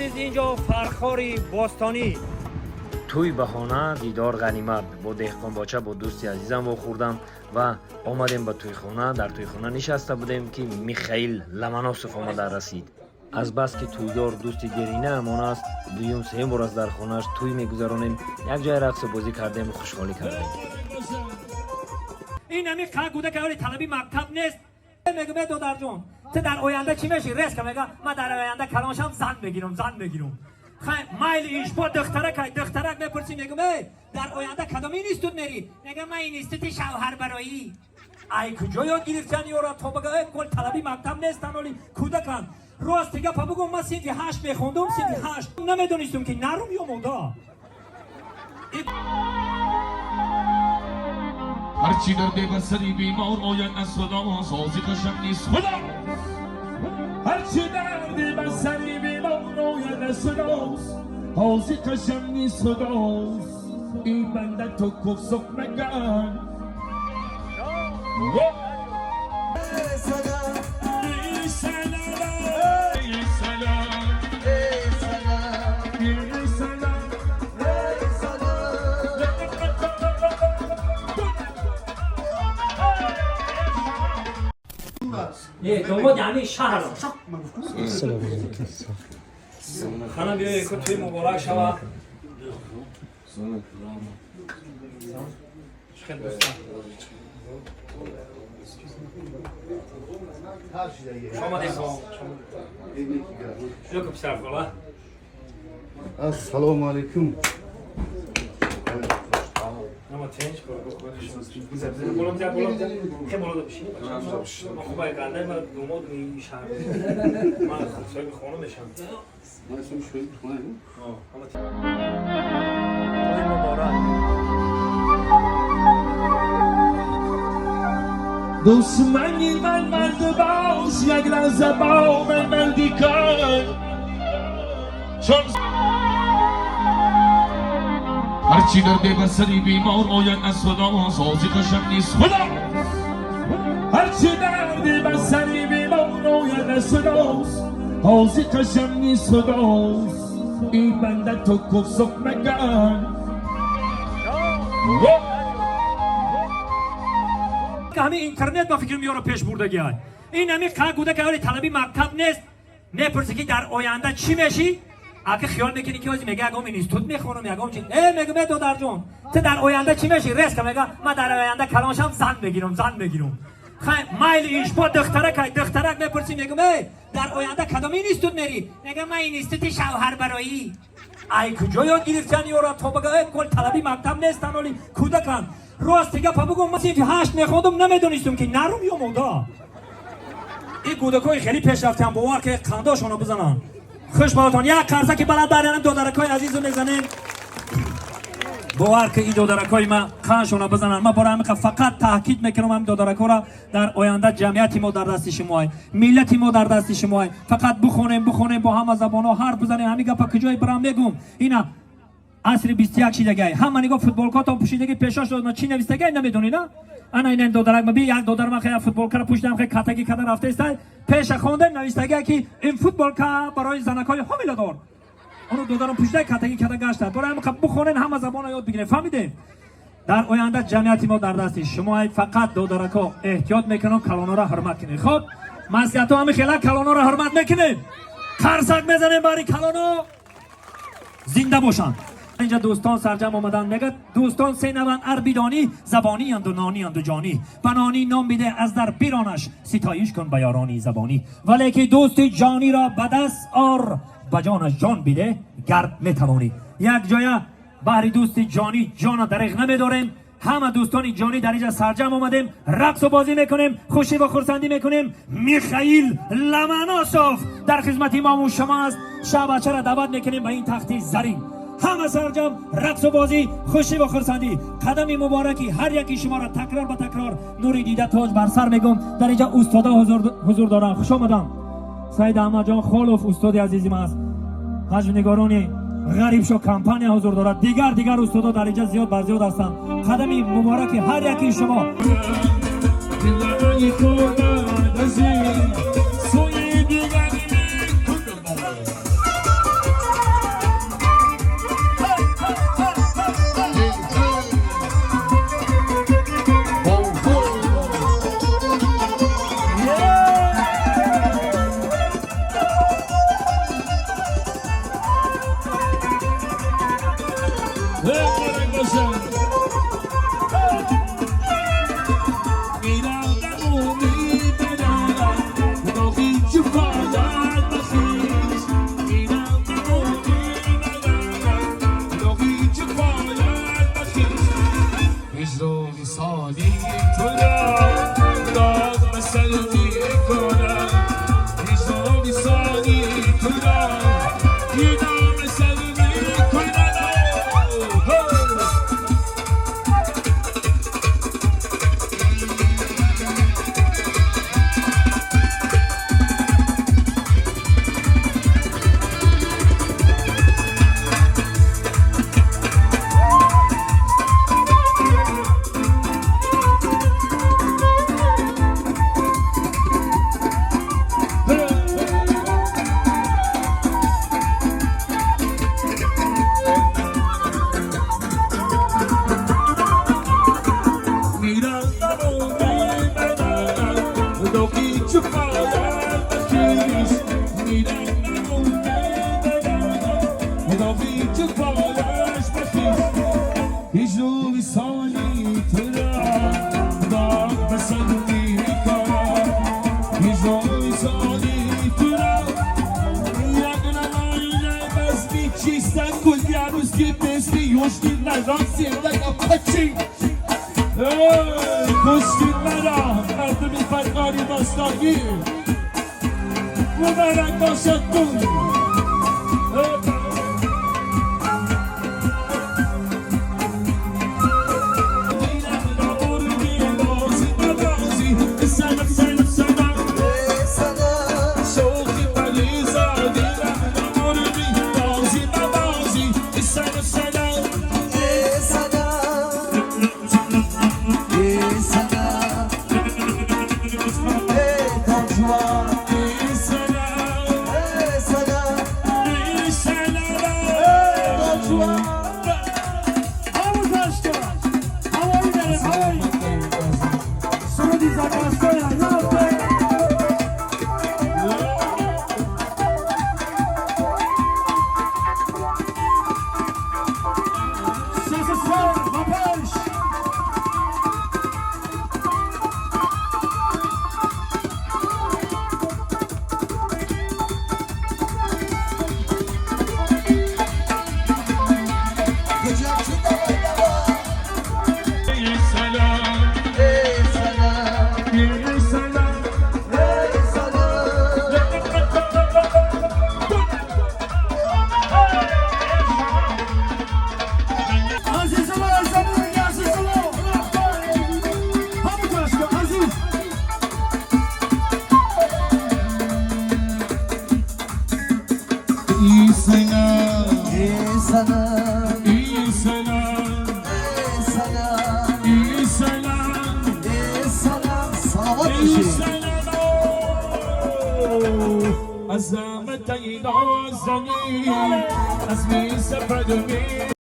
Азиз, инҷо Фархори бостонӣ. Тӯй баҳона, дидор ғанимат. Бо деҳқонбоча, бо дӯсти азизам вохӯрдам ва омадем ба тӯйхона. Дар тӯйхона нишаста будем, ки Михаил Ломоносов омада расид. Азбаски тӯйдор дӯсти деринаамон аст, дуюм сеюм бор аст дар хонааш тӯй мегузаронем. Як ҷое рақсу бозӣ кардему хушҳолӣ кардем. Ин ҳами қа кӯдака ҳоли талаби мактаб нест. Мегӯм: «Э, додарҷон, ту дар оянда чӣ мешӣ?» Резко мега: «Ман дар оянда калон шам, зан мегирам, зан мегирам». Хай, майли, иш бо духтарак ай, духтарак мепурсӣ, мегӯм: «Эй, дар оянда кадом институт мерӣ?» Мега: «Ман институти шавҳарбароӣ». Ай куҷо ёд гирифтан ёра? То бага э, кол талаби мактаб нестан, оли кӯдаканд. Рост гапа бугум, ман синфи 8 мехондум, синфи 8 намедонистум, ки нарум ё мода. Ҳарчи дарде бар сари бемор ояд, аз худост, ҳозиқашам нест худо. Ҳарчи дарде бар сари бемор ояд, аз худост, ҳозиқашам нест худост. Ин банда ту куфсук мекард. Ey selam, ey selam, ey selam. Не, домод ҳамин шаҳр. Хана, биёй ку, тӯй муборак шава. Хел дӯстон. Омадем. Биё ку, писархола. Ассалому алайкум. Нама тенч боло бизар, боло бизар. Хе, боло бишин. Ман хуб ай гандай, ман домод ми шаҳр. Ман соҳиби хона мешам. Ҳама тӯй муборак. Душмани ман мард бош, як лаҳза бо ман мардӣ кун, чун ҳарчи дарде бар сари бемор ояд, аз худост, ҳозиқашам нест худо. Ҳарчи дарде бар сари бемор ояд, аз худост, ҳозиқашам нест худост. Ин банда ту куфсук мекард. Ҳамин интернет ба фикр меёра пеш бурдагиай. Ин ҳамин қа кӯдака ҳоли талаби мактаб нест. Мепурсӣ, ки дар оянда чӣ мешӣ? Ака, хиёл мекунӣ, ки ҳозир мега: «Ягом институт мехонам, ягом чи». Э, мегӯм: «Э, додарҷон, ту дар оянда чӣ мешӣ?» Резко мега: «Ман дар оянда калон шам, зан мегирам, зан мегирам». Хай, майли, иш бо духтарак ай, духтарак мепурсӣ, мегӯм: «Эй, дар оянда кадом институт мерӣ?» Мега: «Ман институти шавҳарбароӣ». Ай куҷо ёд гирифтан ёра? То бага э, кол талаби мактаб нестан, оли кӯдаканд. Рост гапа бугум, ман синфи 8 мехондум, намедонистум, ки нарум ё мода. Ин кӯдакҳои хеле пешрафтиам, бовар ки қандошонро бизананд. Хуш болотон, як қарсаки баланд барянам додаракҳои азизу мезанем. Бовар ки ин додаракҳои ма қандшонро бизананд. Ман бора ҳамиқа фақат таъкид мекунам ҳамин додаракҳоро: дар оянда ҷамъияти мо дар дасти шумоай, миллати мо дар дасти шумоай. Фақат бихонем, бихонем, бо ҳама забонҳо ҳарф бизанем. Ҳамин гапа куҷое бирам, мегум. Ина асри 21 шидагай. Ҳама нигоҳ, футболкотон пӯшидаги, пешош чӣ навистагай, намедонӣ на? Ана ина додарак ма би, як додар ма хе футболкара пӯшидам, хе катаги када рафтаистай. Пеша хондем, навистагай, ки ин футболка барои занакҳои ҳомиладор. Оно додарам пӯшидай, катаги када гашта. Барои ҳамин бихонен, ҳама забонро ёд бигирем. Фаҳмидем? Дар оянда ҷамъияти мо дар дасти шумо. Фақат, додарако, эҳтиёт мекунам, калонҳоро ҳурмат кунед. Хоб, маслиҳатҳо ҳами хела: калонҳоро ҳурмат мекунем, қарсак мезанем бари калоно, зинда бошанд. Инҷа дӯстон сарҷам омаданд. Мегӯяд: дӯстон се наванд, ар бидонӣ: забониянду нониянду ҷонӣ. Ба нонӣ ном биде, аз дар биронаш, ситоиш кун ба ёрони забонӣ. Вале ки дӯсти ҷониро ба даст ор, ба ҷонаш ҷон биде, гар метавонӣ. Як ҷоя баҳри дӯсти ҷонӣ ҷона дареғ намедорем. Ҳама дӯстони ҷонӣ дар инҷа сарҷам омадем, рақсу бозӣ мекунем, хушӣ ва хурсандӣ мекунем. Михаил Ломоносов дар хизмати мову шумо аст. Шабачаро даъват мекунем ба ин тахти зарин. Ҳама сарҷам, рақсу бозӣ, хушӣ ва хурсандӣ. Қадами мубораки ҳар яки шуморо такрор ба такрор нури дида, тоҷ бар сар мегум. Дар инҷа устода ҳузур доранд. Хуш омадам, Саид Аҳмадҷон Холов, устоди азизи ман аст. Ҳаҷмнигорони Ғарибшо компания ҳузур дорад. Дигар дигар устодо дар инҷа зиёд бар зиёд ҳастанд. Қадами мубораки ҳар яки шумо. Дилаи худат аз ин сӯи дигар мекунам. Куштид مرا Like Apache. ای، کشتید مرا مردمی فرقانی باستانی مبارک باشد تو. دیلم را بردی بازی بازی سلام سلام سلام. ای سلام. شوقی پریزا دیلم را بردی بازی بازی سلام سلام. ای سلام. ای سلام. ای تاجوان. سلام. ای سلام. سلام. تاجوان. Ҳамуташка ҳавои берем, ҳавои суруди Запаскоя нафте. СССР ба пеш! Kucakçı давай, давай. سلام. Ey سلام. سلام. Ey سلام. Азизулло, Азизулло, Азизулло, ҳамуташка азиз. سلام. Ey سلام. سلام. Ey سلام. سلام. Ey سلام. Salavat işi. سلام. عظمت نازنین از می سپد می